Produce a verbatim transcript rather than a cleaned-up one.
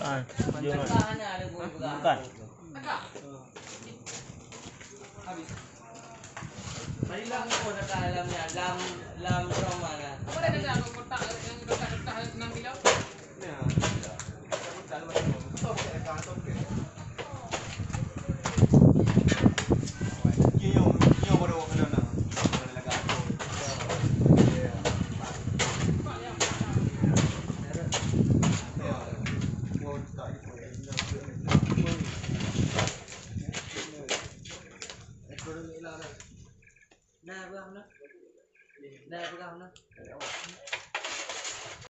Bukan. Lam, lam, lam drama na. Apa dah ada kotak yang kotak-kotak enam kilo? Na, peugah na. Na, peugah na.